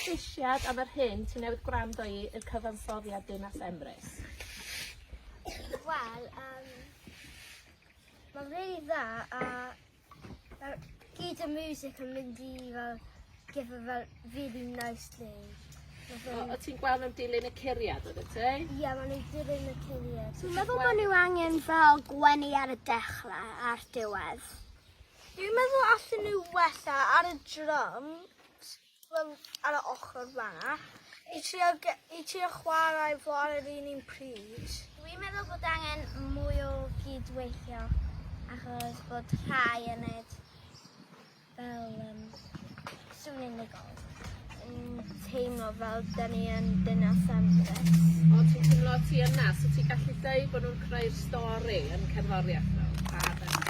Asesiad am yr hyn ti newydd gwrando i i'r cyfansoddiad Dinas Emrys? Wel, um, mae'n really dda a fel, gyd y music yn mynd i fel give a fel really nicely. Ma' O, fe'n- o ti'n gweld nhw'n dilyn y curiad, oeddet ti? Ie, maen nhw'n dilyn y curiad. Dwi'n meddwl bod nhw angen fel gwenu ar y dechrau a'r diwedd. Dwi'n meddwl allan nhw wella ar y drums, fel ar y ochr fan'na, i trio, ge- i trio chwarae fo ar yr un un pryd. Dwi'n meddwl bod angen mwy o gydweithio achos bod rhai yn neud fel um, sŵn unigol. Yn teimlo fel dyn ni yn Dinas Emrys. O, ti'n teimlo ti yna, so ti'n gallu deud bod nhw'n creu'r stori yn cerddoriaeth nhw? A